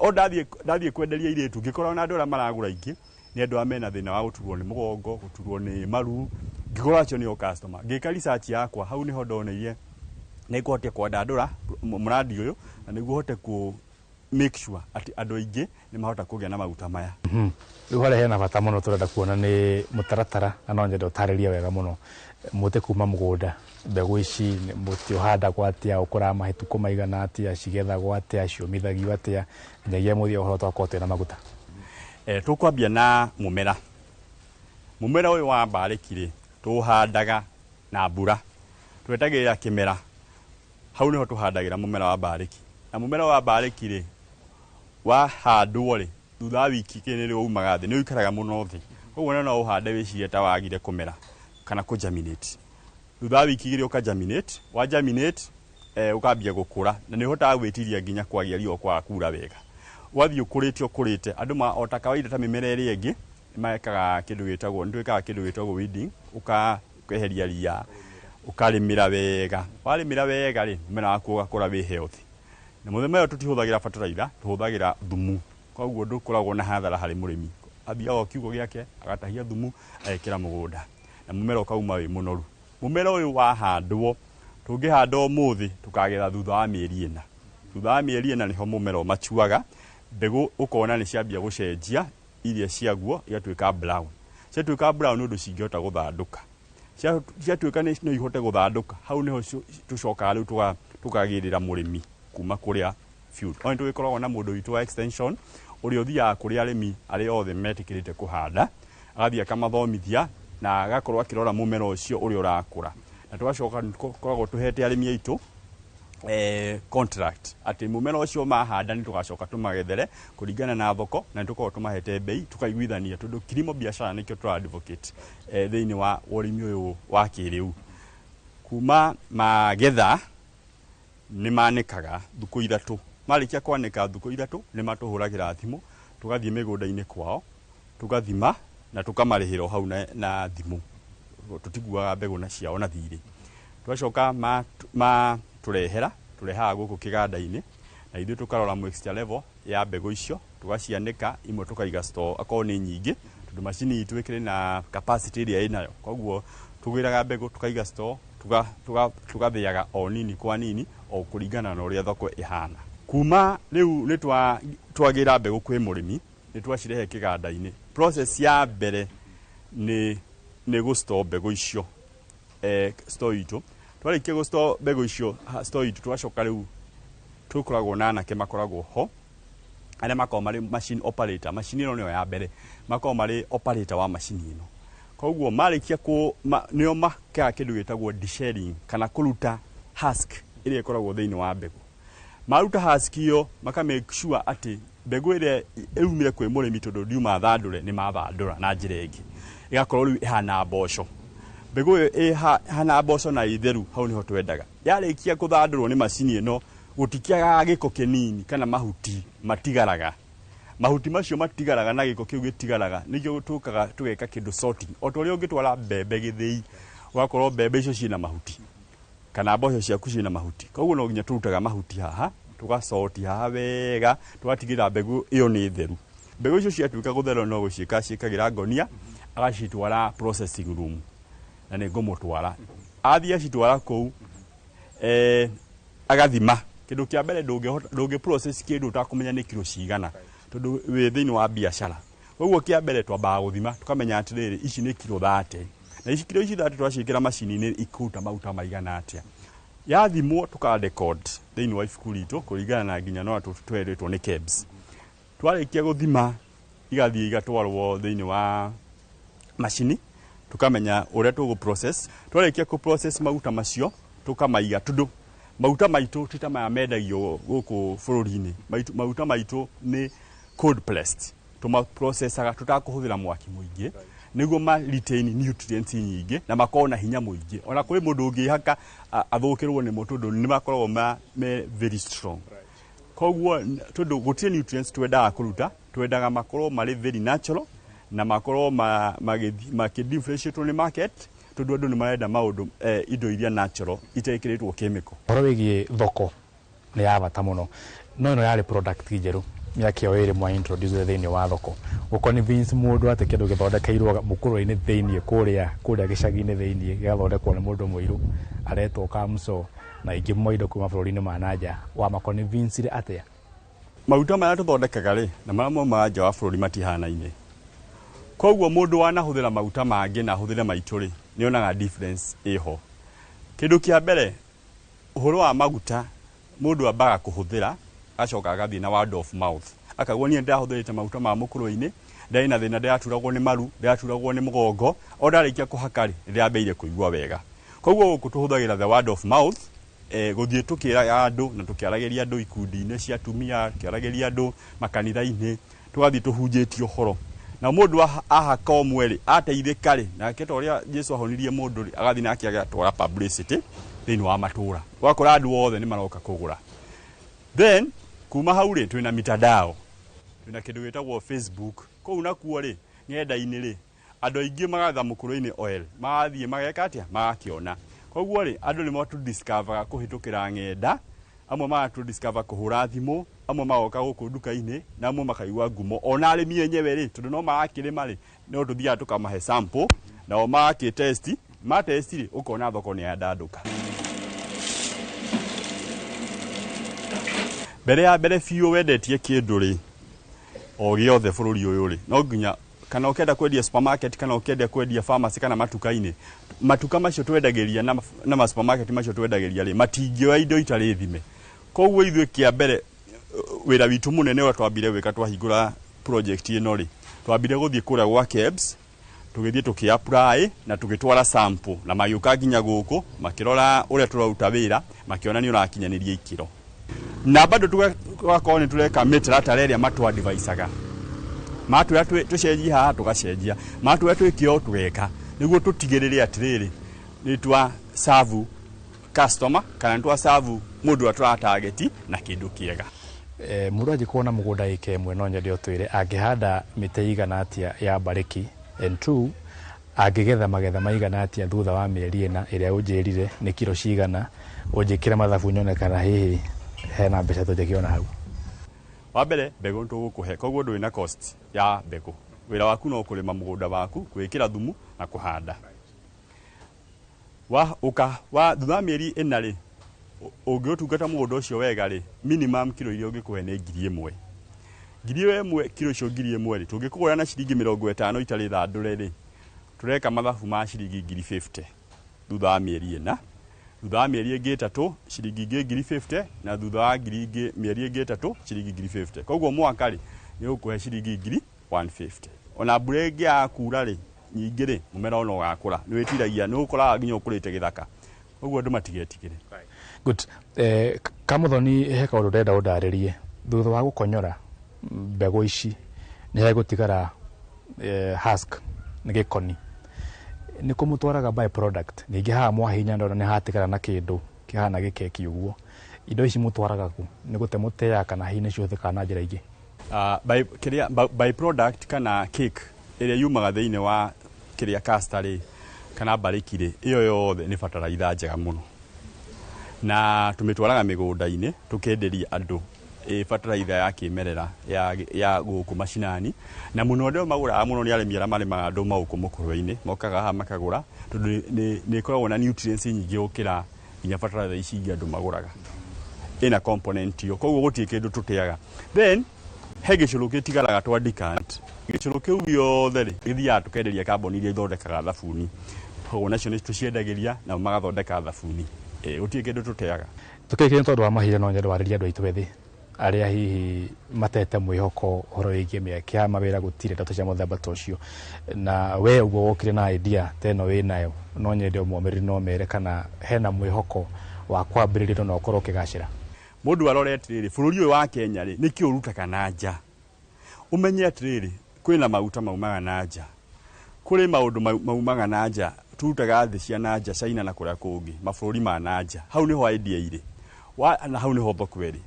O ndathiĩ kwenderia airĩtu, ngĩkorwo na andũ arĩa maragũra aingĩ nĩ andũ arĩa mena thĩna wa gũturwo nĩ mũgongo, gũturwo nĩ maru. Ngĩkorwo acio nĩo customer. Ngĩka research yakwa, hau nĩho ndoneire nĩ ngũhotia kwandandũra mũrandi ũyũ na nĩguo hote ku make sure atĩ andũ aingĩ nĩ mahota kũgĩa na maguta maya. Rĩu harĩa hena bata mũno tũrenda kuona nĩ mũtaratara, na no nyende ũtarĩrie wega mũno mũtĩ kuma mũgũnda, mbegũ ici mũtĩ ũhandagwo atĩa, ũkũraga mahĩtũko maigana atĩa, cigethagwo atĩa, ciũmithagio atĩa, nginyagia mũthia ũhoro twakorwo twĩna maguta. Tũkwambia na mũmera. Mũmera ũyũ wa mbarĩki rĩ, tũũhandaga na mbura, twetagĩrĩra kĩmera, hau nĩho tũhandagĩra mũmera wa mbarĩki. Na mũmera wa mbarĩki rĩ, wahandwo rĩ, thutha wa wiki igĩrĩ nĩrĩo umaga thĩ, nĩ ũikaraga mũno thĩ, koguo no ũhande wĩcirie ta wagire kũmera kana kũ germinate. Thutha wa wiki 2 ũka germinate, wa germinate ũkambia gũkũra, na nĩ ũhotaga gwĩtiria nginya kwagĩa riũa kwaga kura wega. Ũgathiĩ ũkũrĩte ũkũrĩte, andũ ma o ta kawaida ta mĩmera ĩrĩa ĩngĩ mekaga kĩndũ gĩtagwo, nĩ twĩkaga kĩndũ gĩtagwo weeding, ũkeheria ria, ũkarĩmĩra wega. Warĩmĩra wega rĩ, mũmera waku ũgakũra wĩ healthy. Na mũthemba ũyũ tũtihũthagĩra fertilizer, tũhũthagĩra thumu, koguo ndũkoragwo na hathara harĩ mũrĩmi. Athiaga o kiugũ gĩake, agatahia thumu, agekĩra mũgũnda, na mũmera ũkauma wĩ mũnoru. Mũmera ũyũ wahandwo, tũngĩhanda ũmũthĩ, tũkagetha thutha wa mĩeri 4. Thutha wa mĩeri 4 nĩho mũmera ũmachuaga, mbegũ ũkona nĩ ciambia gũcenjia iria ciaguo igatuĩka brown. Ciatuĩka brown ũndũ cingĩhota gũthandũka. Ciatuĩka no ihote gũthandũka, hau nĩho tũcokaga rĩu tũkagĩrĩra mũrĩmi kuma kũrĩa field. O nĩ tũgĩkoragwo na mũndũ witũ wa extension ũrĩa ũthiaga kũrĩ arĩmi arĩa othe metĩkĩrĩte kũhanda, agathiĩ akamathomithia na agakorwo akĩrora mũmera ũcio ũrĩa ũrakũra. Na tũgacoka tũkoragwo tũhete arĩmi aitũ contract atĩ mũmera ũcio mahanda nĩ tũgacoka tũmagethere kũringana na thoko, na nĩ tũkoragwo tũmahete bei tũkaiguithania, tondũ kilimo biashara nĩkĩo tũra advocate thĩinĩ wa ũrĩmi ũyũ wa kĩrĩu. Kuma magetha nĩ manĩkaga thikũ 3, marĩkia kwanĩka thikũ 3 nĩ matũhũragĩra thimũ, tũgathiĩ mĩgũnda-inĩ kwao, tũgathima na tũkamarĩhĩra o hau na thimũ, tũtiguaga mbegũ na ciao na thirĩ. Twacoka matũrehera, tũrehaga gũkũ kĩganda-inĩ, na ithuĩ tũkarora moisture level ya mbegũ icio, tũgacianĩka, imwe tũkaiga store akorwo nĩ nyingĩ, tondũ macini itũ ĩkĩrĩ na capacity ĩrĩa ĩnayo, koguo tũgĩraga mbegũ tũkaiga store, tũgathĩaga o nini kwa nini o kũringana na ũrĩa thoko ĩhana. Kuma rĩu nĩ twagĩra mbegũ kwĩ mũrĩmi, nĩ twacirehe kĩganda-inĩ. Process ya mbere nĩ gũ store mbegũ icio store itũ. Twarĩkia gũ store mbegũ icio store itũ, twacoka rĩu tũkoragwo na anake makoragwo ho arĩa makoragwo marĩ machine operator. Macini ĩno nĩyo ya mbere, makoragwo marĩ operator wa macini ĩno. Koguo marĩkia nĩo makaga kĩndũ gĩtagwo deshelling, kana kũruta husk ĩrĩa ĩkoragwo thĩinĩ wa mbegũ. Maruta husk ĩyo, maka make sure atĩ mbegũ ĩrĩa ĩumire kwĩ mũrĩmi, tondũ ndiuma thandũre, nĩ mathandũra na njĩra ĩngĩ, ĩgakorwo rĩu ĩhana mboco. Mbegũ ĩyo ĩhana mboco na ĩtheru, hau nĩho twendaga. Yarĩkia kũthandũrwo nĩ macini ĩno, gũtikĩagaga gĩko kĩnini kana mahuti matigaraga. Mahuti macio matigaraga na gĩko kĩu gĩtigaraga nĩkĩo tũkaga tũgeka kĩndũ sorting. O ta ũrĩa ũngĩtwara mbembe gĩthĩi, ũgakorwo mbembe icio ciĩna mahuti kana mboco ciaku ciĩna mahuti, koguo no nginya tũrutaga mahuti haha, tũgacoti haha wega, tũgatigĩrĩra mbegũ ĩyo nĩ theru. Mbegũ icio ciatuĩka gũthera, no gũciĩka ciĩkagĩra ngonia, agacitwara processing room, na nĩ ngũmũtwara. Athiĩ acitwara kũu, agathima. Kĩndũ kĩa mbere, ndũngĩ process kĩndũ ũtakũmenya nĩ kiro cigana, tondũ wĩ thĩinĩ wa biacara. Koguo kĩa mbere twambaga gũthima, tũkamenya atĩrĩrĩ, ici nĩ kiro 30, na ici kiro ici 30 twaciĩkĩra macini-inĩ ikũruta maguta maigana atĩa. Yathimwo tũka record thĩinĩ wa ibuku ritũ kũringana na nginya no twerĩtwo nĩ KEBS. Twarĩkia gũthima, igathiĩ igatwarwo thĩinĩ wa macini, tũkamenya ũrĩa tũgũ process. Twarĩkia kũ process maguta macio, tũkamaiga, tondũ maguta maitũ ti ta maya mendagio gũkũ bũrũri-inĩ. Maguta maitũ nĩ cold pressed, tũmaprocessaga tũtakũhũthĩra mwaki mũingĩ, nĩguo ma retain nutrients nyingĩ na makorwo na hinya mũingĩ. Ona kũrĩ mũndũ ũngĩhaka athũkĩrwo nĩmo, tondũ nĩ makoragwo me very strong. Koguo tondũ gũtirĩ nutrients twendaga kũruta, twendaga makorwo marĩ very natural na makorwo makĩ differentiate nĩ market, tondũ andũ nĩ marenda maũndũ indo iria natural itekĩrĩtwo chemical. Ũhoro wĩgiĩ thoko nĩ ya bata mũno, no ĩno yarĩ product njerũ. Mĩaka ĩyo ĩrĩ mwa introduce thĩinĩ wa thoko, gũconvince mũndũ atĩ kĩndũ gĩthondekeirwo mũkũrwe-inĩ thĩinĩ kũrĩa gĩcagi-inĩ thĩinĩ, gĩgathondekwo nĩ mũndũ mũirũ aretwo Kamso na ingĩ moindo kuma bũrũri-inĩ ma nanja, wamaconvincire atĩa? Maguta marĩa tũthondekaga rĩ na marĩa maumaga nja wa bũrũri matihanaine. Koguo mũndũ wanahũthĩra maguta mangĩ na ahũthĩre maitũ rĩ, nĩ onaga difference ĩho. Kĩndũ kĩa mbere, ũhoro wa maguta mũndũ ambaga kũhũthĩra, acoka agathiĩ na word of mouth, akauga niĩ ndĩrahũthĩrĩte maguta ma mũkũrwe-inĩ, ndarĩ na thĩna, ndĩraturagwo nĩ maru, ndĩraturagwo nĩ mũgongo, o ndarĩkia kũhaka rĩ, nĩndĩrambĩrĩirie kũigua wega. Koguo gũkũ tũhũthagĩra the word of mouth, gũthiĩ tũkĩraga andũ na tũkĩaragĩria andũ ikundi-inĩ cia atumia, tũkĩaragĩria andũ makanitha-inĩ, tũgathiĩ tũhunjĩtie ũhoro. Na mũndũ ahaka ũmwe rĩ, ateithĩka rĩ, nake ta ũrĩa Jesu ahonirie mũndũ rĩ, agathiĩ nake agatwara publicity thĩinĩ wa matũra. Ũgakora andũ othe nĩ maroka kũgũra. Then kuma hau rĩ, twĩna mitandao, twĩna kĩndũ gĩtagwo Facebook. Kũu nakuo rĩ, ng'enda-inĩ rĩ, andũ aingĩ magatha mũkũrwe-inĩ oil, magathiĩ mageka atĩa, magakĩona. Koguo rĩ, andũ nĩ matũdiscoveraga kũhĩtũkĩra ng'enda, amwe magatũdiscover kũhũra thimũ, amwe magoka gũkũ nduka-inĩ, na amwe makaigua ngumo. Ona arĩmi enyewe rĩ, tondũ no marakĩrĩma rĩ, no tũthiaga tũkamahe sample, nao magakĩ-test, matest rĩ, ũkona thoko nĩ yandandũka. Mbere ya mbere biũ wendetie kĩndũ rĩ, o gĩothe bũrũri ũyũ rĩ, no nginya kana ũkĩenda kwendia supermarket kana ũkĩenda kwendia pharmacy kana matuka-inĩ, matuka macio twendagĩria na ma supermarket macio twendagĩria rĩ, matingĩoya indo itarĩ thime. Koguo ithuĩ kĩa mbere wĩra witũ mũnene ũrĩa twambire gwĩka twahingũra project ĩno rĩ, twambire gũthiĩ kũrĩa gwa KEBS, tũgĩthiĩ tũkĩ apply na tũgĩtwara sample, na magĩũka nginya gũkũ makĩrora ũrĩa tũraruta wĩra, makĩona nĩ ũrakinyanĩria ikĩro. Na bado tũgakorwo nĩ tũreka mĩtaratara ĩrĩa matũ-advisaga, matwĩra tũcenjie haha tũgacenjia, matwĩra twĩke ũũ tũgeka, nĩguo tũtigĩrĩre atĩrĩrĩ nĩ twa serve customer kana nĩ twa serve mũndũ ũrĩa tũratarget na kĩndũ kĩega. Mũndũ angĩkorwo na mũgũnda ĩka ĩmwe, no nyende ũtwĩre angĩhanda mĩtĩ ĩigana atĩa ya mbarĩki, and two, angĩgetha magetha maigana atĩa thutha wa mĩeri 4 ĩrĩa ũnjĩrire nĩ kiro cigana, ũnjĩkĩre mathabu nyone kana hihi hena mbeca tũngĩkĩona hau. Wa mbere, mbegũ nĩtũgũkũhe, koguo ndũrĩ na cost ya mbegũ. Wĩra waku no kũrĩma mũgũnda waku, gwĩkĩra thumu na kũhanda. Wa ũka wa thutha wa mĩeri 4 rĩ, ũngĩũtungata mũgũnda ũcio wega rĩ, minimum kiro iria ũngĩkũhe nĩ 1000. 1000, kiro icio 1000 rĩ, tũngĩkũgũra na ciringi 50 itarĩ thandũre rĩ, tũreka mathabu ma ciringi 50,000 thutha wa mĩeri 4. Thutha wa mĩeri ĩngĩ 3 ciringi ingĩ 50,000, na thutha wa ngiri ingĩ mĩeri ĩngĩ 3 ciringi 50,000. Koguo mwaka rĩ, nĩ ũkũhe ciringi 150,000. Ona mbura ĩngĩ ya kura rĩ, nyingĩ rĩ, mũmera ona ũgakũra. Nĩ wĩtiragia, nĩ ũkoraga nginya ũkũrĩte gĩthaka. Koguo andũ matigetigĩre. Good. Kamuthoni, he kaũndũ ndĩrenda ũndarĩrie. Thutha wa gũkonyora mbegũ ici, nĩ hegũtigara husk, nĩ gĩkoni. Nĩ kũmũtwaraga by product. Ningĩ haha mwahihinya ndona nĩ hatigara na kĩndũ kĩhana gĩkeki ũguo. Indo ici mũtwaraga kũ? Nĩ gũte mũteaga kana hihi nĩ cihũthĩkaga na njĩra ingĩ? By product kana cake ĩrĩa yumaga thĩinĩ wa kĩrĩa castor rĩ, kana mbarĩki rĩ, ĩyo yothe nĩ bataraitha njega mũno. Na tũmĩtwaraga mĩgũnda-inĩ tũkenderia andũ ĩ bataraitha ya kĩmerera ya gũkũ macinani, na mũno andũ magũraga mũno nĩ arĩmi arĩa marĩmaga ndũma gũkũ mũkũrwe-inĩ, mokaga haha makagũra tondũ nĩ ĩkoragwo na nutrients nyingĩ gũkĩra nginya bataraitha ici ingĩ andũ magũraga. Ĩna component ĩyo, koguo gũtirĩ kĩndũ tũteaga. Then he gĩcũrũ gĩtigaraga twa decant. Gĩcũrũ kĩu gĩothe rĩ, gĩthiaga tũkenderia kambuni iria ithondekaga thabuni. Koguo nacio nĩ tũciendagĩria nao magathondeka thabuni. Gũtirĩ kĩndũ tũteaga. Tũkĩrĩkĩria tondũ wa mahinda, no nyende warĩrie andũ aitũ ethĩ arĩa hihi matete mwĩhoko ũhoro wĩgiĩ mĩeke ya mawĩra, gũtirĩ ndeto cia mũthemba ta ũcio, na we ũguo wokire na idea ta ĩno wĩnayo, no nyende ũmomĩrĩrie no mere kana hena mwĩhoko wa kwambĩrĩria na ũkorwo ũkĩgacĩra. Mũndũ arore atĩrĩrĩ, bũrũri ũyũ wa Kenya rĩ, nĩkĩ ũrutaga na nja? Ũmenye atĩrĩrĩ, kwĩna maguta maumaga na nja, kũrĩ maũndũ maumaga na nja, turutaga thĩ cia na nja, China na kũrĩa kũngĩ, mabũrũri ma na nja. Hau nĩho idea irĩ, na hau nĩho thoko ĩrĩ.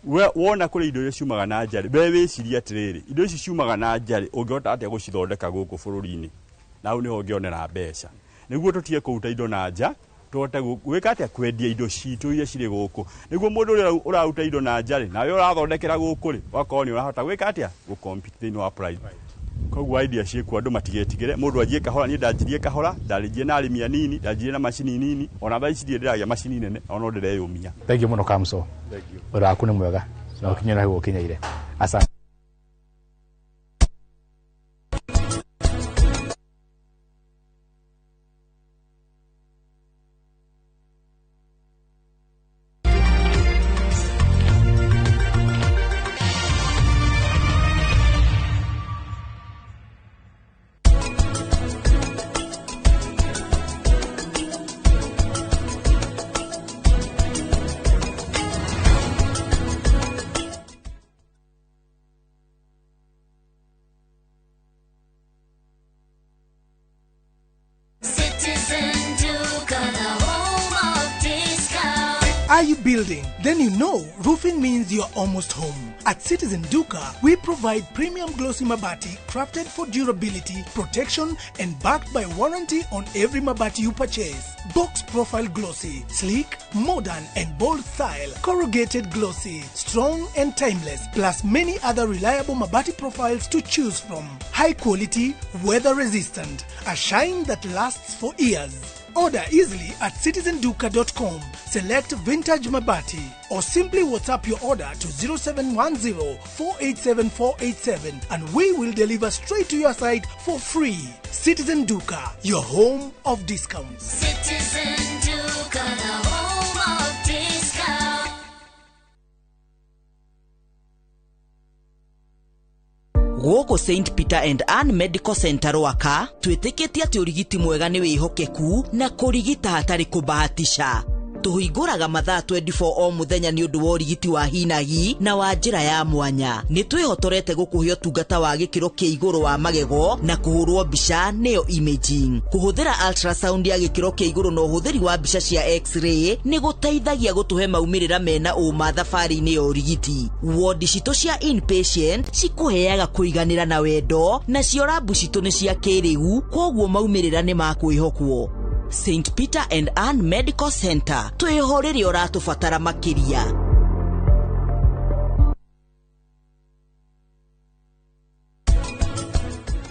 We wona kũrĩ indo iria ciumaga na nja rĩ, we wĩcirie atĩrĩrĩ, indo ici ciumaga na nja rĩ, ũngĩhota atĩa gũcithondeka gũkũ bũrũri-inĩ? Na hau nĩho ũngĩonera mbeca. Nĩguo tũtige kũruta indo na nja, Tũhote gwĩka atĩa? Kwendia indo citũ iria cirĩ gũkũ, nĩguo mũndũ ũrĩa ũraruta indo na nja rĩ, nawe ũrathondekera gũkũ rĩ, ũgakorwo nĩ ũrahota gwĩka atĩa? Gũ-compete thĩinĩ wa price. Koguo idea ciĩkuo, andũ matigetigĩre, mũndũ anjie kahora. Niĩ ndanjirie kahora, ndanjirie na arĩmi anini, ndanjirie na macini nini, ona thaa ici ndirĩ ndĩragĩa macini nene, ona no ndĩreyũmia. Thank you mũno, Kamso. Wĩra waku nĩ mwega na ũkinye na hau ũkinyeire. Asante. Citizen Duka, the home of discount. Are you building? Then you know roofing means you're almost home. At Citizen Duka, we provide premium glossy mabati crafted for durability, protection, and backed by warranty on every mabati you purchase. Box profile glossy, sleek, modern, and bold style. Corrugated glossy, strong and timeless, plus many other reliable mabati profiles to choose from. High quality, weather resistant, a shine that lasts for years. Order easily at citizenduka.com. Select Vintage Mabati or simply WhatsApp your order to 0710 487 487 and we will deliver straight to your site for free. Citizen Duka, your home of discounts. Citizen Duka, the home of discount. Gũkũ St Peter and Ann Medical Center Rwaka twĩtĩkĩtie atĩ ũrigiti mwega nĩ wĩhokeku na kũrigita hatarĩ kũbahatisha. Tũhingũraga mathaa 24 o mũthenya nĩ ũndũ wa ũrigiti wa hinahi na wa njĩra ya mwanya. Nĩ twĩhotorete gũkũhe ũtungata wa gĩkĩro kĩa igũrũ wa magego na kũhũrwo mbica, nĩyo imaging. Kũhũthĩra ultrasound ya gĩkĩro kĩa igũrũ na ũhũthĩri wa mbica cia x-ray nĩ gũteithagia gũtũhe maumĩrĩra mena ũma thabarĩ-inĩ ya ũrigiti. Wodi citũ cia inpatient cikũheaga kũiganĩra na wendo, nacio rabu citũ nĩ cia kĩrĩu, koguo maumĩrĩra nĩ makwĩhokwo. St Peter and Ann Medical Center, twĩho rĩrĩa ũratũbatara makĩria.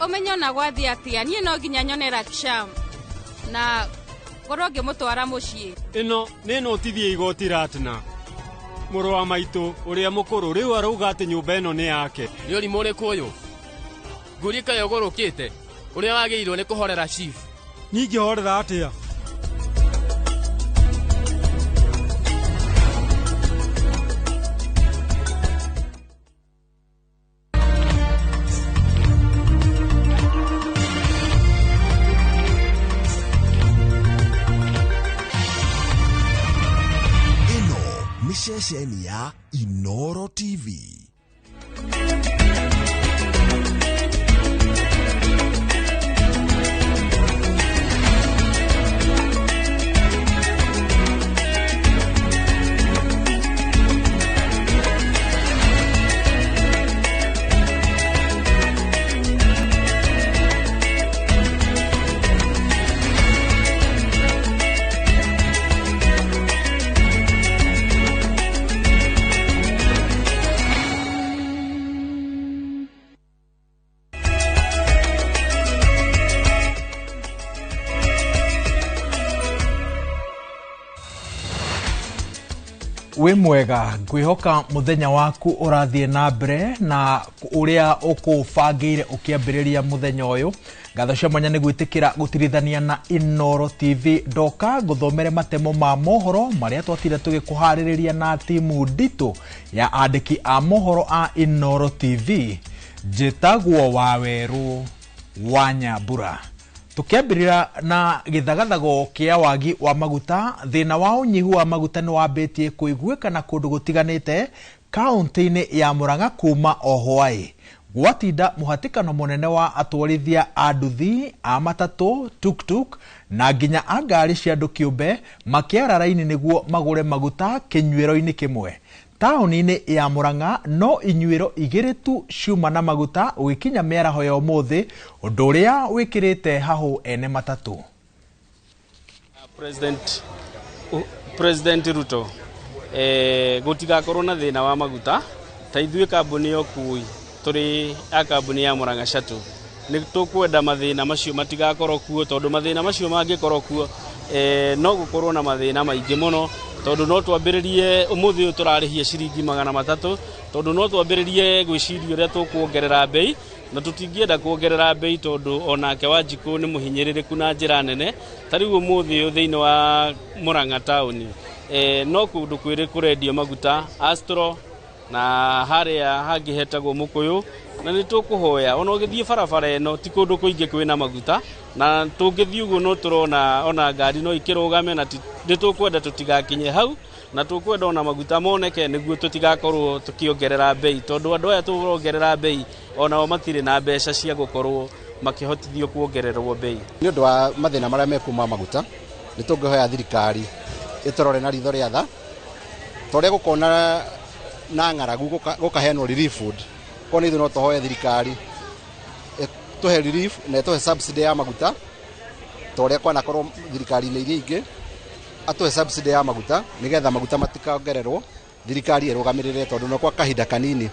Ũmenye ona gwathiĩ atĩa, niĩ no nginya nyone Raksham na ngorwo ngĩmũtwara mũciĩ. Ĩno nĩ notithia igoti Ratna. Mũrũ wa maitũ ũrĩa mũkũrũ rĩu arauga atĩ nyũmba ĩno nĩ yake. Nĩ ũrimũ ũrĩkũ ũyũ? Ngũrie kaĩ ũgũrũkĩte ũrĩa wagĩrĩirwo nĩ kũhorera chief. Ningĩhorera atĩa? Ĩno nĩ ceceni ya Inoro TV. Wĩ mwega, ngwĩhoka mũthenya waku ũrathiĩ na mbere na ũrĩa ũkũbangĩire ũkĩambĩrĩria mũthenya ũyũ. Ngatho cia mwanya nĩ gwĩtĩkĩra gũtirithania na Inoro TV. Ndoka ngũthomere matemo ma mohoro marĩa twatire tũgĩkũharĩrĩria na timu nditũ ya andĩki a mohoro a Inoro TV. Njĩtagwo Wawerũ wa Nyambura. Tukiambĩrĩra na gĩthagathago kĩa wagi wa maguta, thĩna wa ũnyihu wa maguta nĩ wambĩtie kũiguĩkana kũndũ gũtiganĩte kaũntĩ-inĩ ya Murang'a kuma o hwaĩ. Gwatinda mũhatĩkano mũnene wa atwarithia a nduthi, a matatũ, tuktuk na nginya a ngari cia andũ kĩũmbe makĩara raini nĩguo magũre maguta kĩnyuĩro-inĩ kĩmwe. Taũni-inĩ ya Murang'a no inyuĩro igĩrĩ tu ciuma na maguta ũgĩkinya mĩaraho ya ũmũthĩ, ũndũ ũrĩa wĩkĩrĩte hahũ ene matatũ. President Ruto gutigakorwo na thina wa maguta ta ithuĩ kambuni ya ũkui tũrĩ a kambuni ya Murang'a Shuttle nĩ tũkwenda mathĩna macio matigakorwo kuo tondũ mathĩna macio mangĩkorwo kuo no gũkorwo na mathĩna maingĩ mũno tondũ no twambĩrĩrie ũmũthĩ ũyũ tũrarĩhia ciringi 300 tondũ no twambĩrĩrie gwĩciria ũrĩa tũkuongerera bei na tũtingĩenda kuongerera bei tondũ onake Wanjikũ nĩ mũhinyĩrĩrĩku na njĩra nene. Ta rĩu ũmũthĩ ũyũ thĩinĩ wa Murang'a taũni no kũndũ kwĩrĩ kũrendio maguta Astro na harĩa hangĩ hetagwo Mũkũyũ, na nĩ tũkũhoya ona ũgĩthiĩ barabara ĩno ti kũndũ kũingĩ kwĩna maguta, na tũngĩthiĩ ũguo no tũrona ona ngari no ikĩrũgame, na nĩ tũkwenda tũtigakinye hau, na tũkwenda ona maguta moneke nĩguo tũtigakorwo tũkĩongerera bei tondũ andũ aya tũrongerera bei onao matirĩ na mbeca cia gũkorwo makĩhotithio kuongererwo bei. Nĩ ũndũ wa mathĩna marĩa mekuma maguta nĩ tũngĩhoya thirikari ĩtũrore na ritho rĩa tha ta ũrĩa gũkona na ng'aragu gũkaheanwo relief food ko nĩ ithuĩ no tũhoe thirikari ĩtũhe relief na ĩtũhe subsidy ya maguta ta ũrĩa kwanakorwo thirikari-inĩ iria ingĩ, atũhe subsidy ya maguta nĩgetha maguta matikaongererwo, thirikari ĩrũgamĩrĩre tondũ no kwa kahinda kanini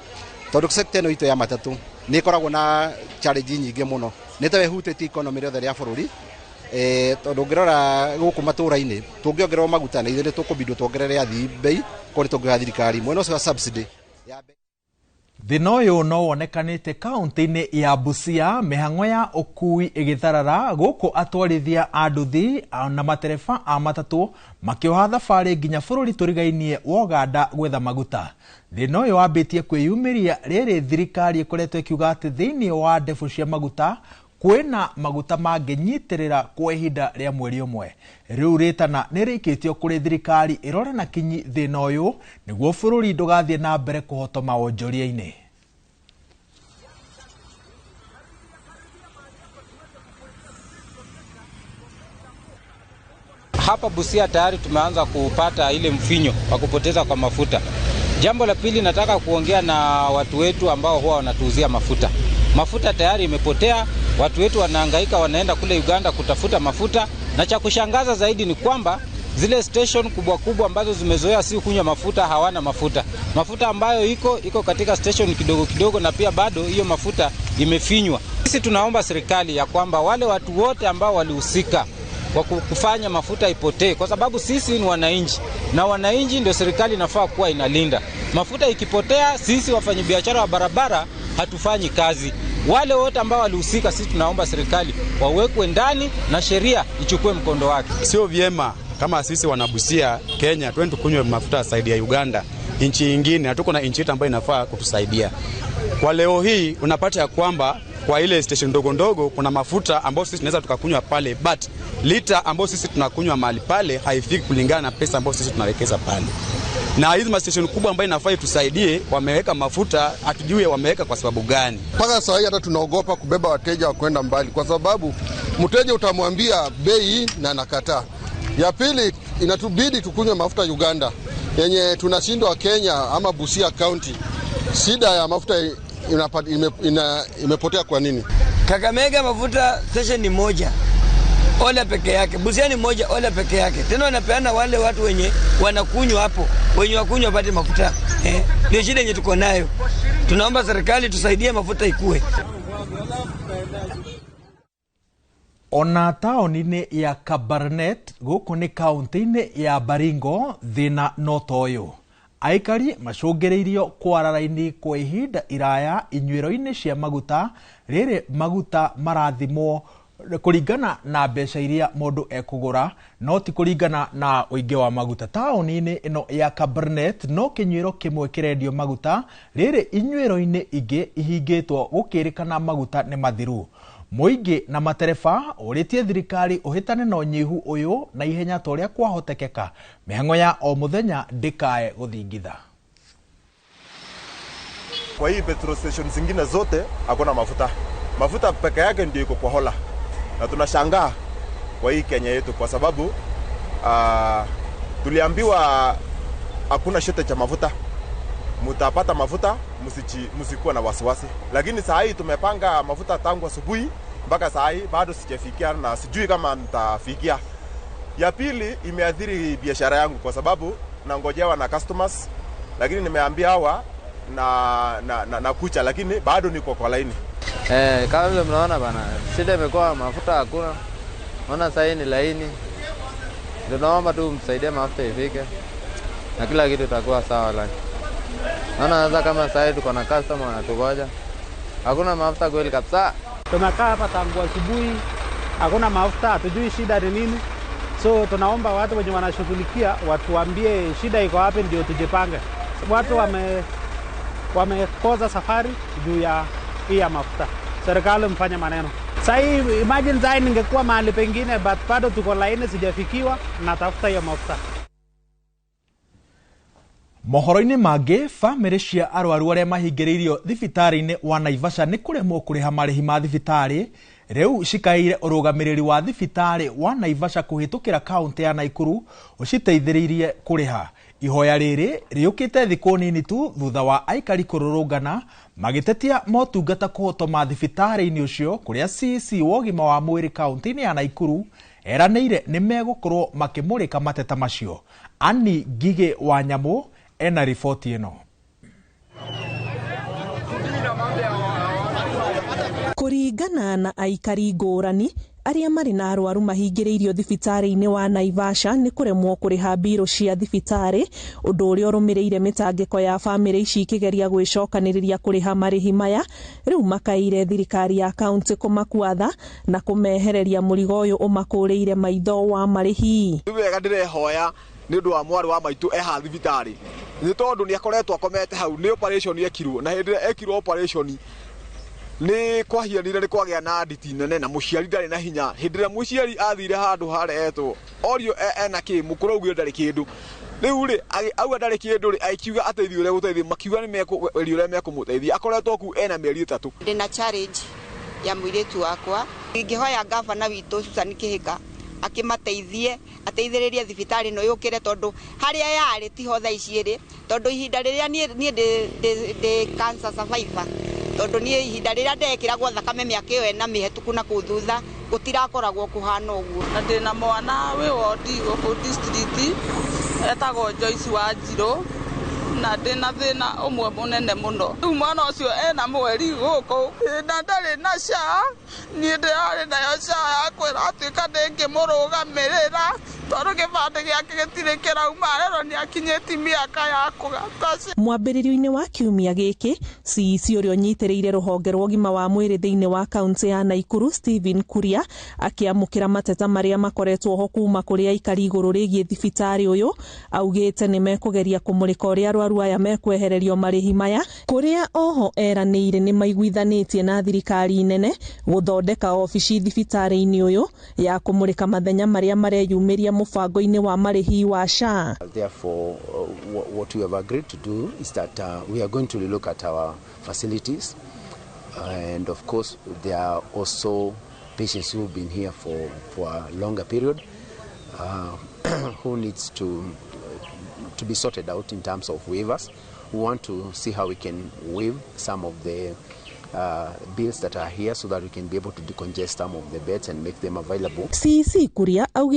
tondũ sector ĩno itũ ya matatũ nĩ ĩkoragwo na challenge nyingĩ mũno nĩ ta ĩhutĩtie economy yothe ya bũrũri tondũ ũngĩrora gũkũ matũra-inĩ tũngĩongererwo maguta na ithuĩ nĩ tũkũbindwo tuongerere athii bei ko nĩ tũngĩoya thirikari mwena ũcio wa subsidy. Thĩna ũyũ no wonekanĩte kaunti-inĩ ya Busia mĩhang'o ya ũkui ĩgĩtharara gũkũ atwarithia a nduthi na matereba a matatũ makĩoha thabarĩ nginya bũrũri tũrigainie wa Uganda gwetha maguta. Thĩna ũyũ wambĩtie kwĩyumĩria rĩrĩ thirikari ĩkoretwo ĩkiuga atĩ thĩinĩ wa ndebũ cia maguta kwĩna maguta mangĩnyitĩrĩra kwa ihinda rĩa mweri ũmwe. Rĩu rĩtana nĩ rĩikĩtio kũrĩ thirikari ĩrore na kinyi thĩna ũyũ nĩguo bũrũri ndũgathiĩ na mbere kũhotoma wonjoria-inĩ. Hapa Busia tayari tumeanza kupata ile mfinyo wa kupoteza kwa mafuta. Jambo la pili, nataka kuongea na watu wetu ambao huwa wanatuuzia mafuta. Mafuta tayari imepotea, watu wetu wanahangaika, wanaenda kule Uganda kutafuta mafuta, na cha kushangaza zaidi ni kwamba zile station kubwa kubwa ambazo zimezoea si kunywa mafuta hawana mafuta. Mafuta ambayo iko katika station kidogo kidogo, na pia bado hiyo mafuta imefinywa. Sisi tunaomba serikali ya kwamba wale watu wote ambao walihusika kwa kufanya mafuta ipotee, kwa sababu sisi ni wananchi na wananchi ndio serikali inafaa kuwa inalinda. Mafuta ikipotea, sisi wafanyabiashara wa barabara hatufanyi kazi. Wale wote ambao walihusika, sisi tunaomba serikali wawekwe ndani na sheria ichukue mkondo wake. Sio vyema kama sisi wanabusia Kenya twende tukunywe mafuta zaidi ya Uganda, nchi nyingine. Hatuko na nchi yetu ambayo inafaa kutusaidia. Kwa leo hii unapata ya kwamba kwa ile station ndogo ndogo kuna mafuta ambayo sisi tunaweza tukakunywa pale, but lita ambayo sisi tunakunywa mahali pale haifiki kulingana na pesa ambayo sisi tunawekeza pale. Na hizi ma station kubwa ambayo inafaa itusaidie wameweka mafuta, hatujui wameweka kwa sababu gani. Mpaka sasa hata tunaogopa kubeba wateja wa kwenda mbali kwa sababu mteja utamwambia bei na anakataa. Ya pili, inatubidi tukunywe mafuta Uganda yenye tunashindwa Kenya ama Busia County. Shida ya mafuta imepotea kwa nini? Kakamega mafuta station ni moja, Ola peke yake. Busia ni moja, Ola peke yake. Tena wanapeana wale watu wenye wanakunywa hapo, wenye wakunywa wapate mafuta. Ndio shida yenye tuko nayo. Tunaomba serikali tusaidie mafuta ikue. Ona taoni-inĩ ya Kabarnet gũkũ nĩ kaunti-inĩ ya Baringo thĩna no toyũ. Aikari macũngĩrĩirio kwara raini kwa ihinda iraya inyuĩro-inĩ cia maguta rĩrĩ maguta marathimwo kũringana na mbeca iria mũndũ ekũgũra no ti kũringana na ũingĩ wa maguta. Taũni-inĩ ĩno ya Kabarnet no kĩnyuĩro kĩmwe kĩrendio maguta rĩrĩ inyuĩro-inĩ ingĩ ihingĩtwo gũkĩrĩkana maguta nĩ mathiru. Mũingĩ na matereba ũrĩtie thirikari ũhĩtane na ũnyihu ũyũ na ihenya ta ũrĩa kwahotekeka mĩhang'o ya o mũthenya ndĩkae gũthingitha. Kwa hii petrol station zingine zote hakuna mafuta. Mafuta peke yake ndio iko kwa Hola. Na tunashangaa kwa hii Kenya yetu kwa sababu tuliambiwa hakuna shortage cha mafuta. Mutapata mafuta, msikuwa na wasiwasi. Lakini saa hii tumepanga mafuta tangu asubuhi mpaka saa hii bado sijafikia na sijui kama nitafikia. Ya pili, imeathiri biashara yangu kwa sababu nangojewa na customers, lakini nimeambia hawa na kucha, lakini bado niko kwa laini. Kama vile mnaona bana, shida imekuwa mafuta hakuna. Naona sasa ni laini. Ndio naomba tu msaidie mafuta ifike na kila kitu itakuwa sawa. Lakini naona sasa kama sasa tuko na customer wanatugoja. Hakuna mafuta kweli kabisa. Tumekaa hapa tangu asubuhi, hakuna mafuta, hatujui shida ni nini. So tunaomba watu wenye wanashughulikia watuambie shida iko wapi ndio tujipange. Watu wamekosa safari juu ya hii ya mafuta. Serikali mfanye maneno. Sasa imagine sasa ningekuwa mahali pengine, but bado tuko laini, sijafikiwa na tafuta hiyo mafuta. Mohoro-inĩ mangĩ, bamĩrĩ cia arwaru arĩa mahingĩrĩirio thibitarĩ-inĩ wa Naivasha nĩ kũremwo kũrĩha marĩhi ma thibitarĩ rĩu cikaĩire ũrũgamĩrĩri wa thibitarĩ wa Naivasha kũhĩtũkĩra kaũntĩ ya Naikuru ũciteithĩrĩirie kũrĩha. Ihoya rĩrĩ rĩũkĩte thikũ nini tu thutha wa aikari kũrũrũngana magĩtetia motungata kũhotoma thibitarĩ-inĩ ũcio kũrĩa CEC wa ũgima wa mwĩrĩ kaũntĩ-inĩ ya Naikuru eranĩire nĩ megũkorwo makĩmũrĩka mateta macio. Annie Ngigĩ wa Nyamũ ena riboti ĩno. Kũringana na aikari ngũrani arĩa marĩ na arwaru mahingĩrĩirio thibitarĩ-inĩ wa Naivasha nĩ kũremwo kũrĩha mbirũ cia thibitarĩ, ũndũ ũrĩa ũrũmĩrĩire mĩtangĩko ya bamĩrĩ ici ikĩgeria gwĩcokanĩrĩria kũrĩha marĩhi maya. Rĩu makaire thirikari ya kaũntĩ kũmakuatha na kũmehereria mũrigo ũyũ ũmakũrĩire maitho wa marĩhi. Rĩu wega ndĩrehoya nĩ ũndũ wa mwarĩ wa maitũ eha thibitarĩ nĩ tondũ nĩ akoretwo akomete hau, nĩ operation ekirwo, na hĩndĩ ĩrĩa ekirwo operation nĩ kwahianire nĩ kwagĩa na nditi nene na mũciari ndarĩ na hinya. Hĩndĩ ĩrĩa mũciari athire handũ harehetwo orio ena kĩ, mũkũrũ augire ndarĩ kĩndũ. Rĩu rĩ auga ndarĩ kĩndũ rĩ, akiuga ateithio ũrĩa gũteithia, makiuga nĩ mekũgeria ũrĩa mekũmũteithia. Akoretwo kũu ena mĩeri 3. Ndĩna challenge ya mũirĩtu wakwa, ingĩhoya gavana witũ Susan Kĩhĩka akimateithie ateithĩrĩrie thibitarĩ ĩno yũkĩre, tondũ harĩa yarĩ tiho thaa ici ĩrĩ, tondũ ihinda rĩrĩa niĩ ndĩ cancer survivor, tondũ niĩ ihinda rĩrĩa ndekĩragwo thakame mĩaka ĩyo ĩna mĩhetũku na kũu thutha gũtirakoragwo kũhana ũguo. Na ndĩna mwana wĩ wondi gũkũ district etagwo Joyce Wanjirũ, na ndĩna thĩna ũmwe mũnene mũno. Rĩu mwana ũcio ena mweri gũkũ na ndarĩ na SHA, niĩ ndĩrarĩ nayo SHA yakwĩra atuĩka ndĩngĩmũrũgamĩrĩra tondũ gĩbandĩ gĩake gĩtirĩ kĩrauma, rero nĩakinyĩtie mĩaka ya kũgata. Mwambĩrĩrio-inĩ wa kiumia gĩkĩ, CEC ũrĩa ũnyitĩrĩire rũhonge rwa ũgima wa mwĩrĩ thĩinĩ wa kaũntĩ ya Naikuru Stephen Kuria akĩamũkĩra mateta marĩa makoretwo ho kuma kũrĩ aikari igũrũ rĩgiĩ thibitarĩ ũyũ, augĩte nĩ mekũgeria kũmũrĩka ũrĩa arwaru aya mekwehererio marĩhi maya, kũrĩa oho eranĩire nĩ maiguithanĩtie na thirikari nene gũthondeka obici thibitarĩ-inĩ ũyũ ya kũmũrĩka mathenya marĩa mareyumĩria mũbango-inĩ wa marĩhi wa SHA. Therefore, what we have agreed to do is that we are going to look at our facilities, and of course there are also patients who have been here for a longer period who needs to be sorted out in terms of waivers. We want to see how we can waive some of the bills that are here so that we can be able to decongest some of the beds and make them available. CEC Kuria augĩte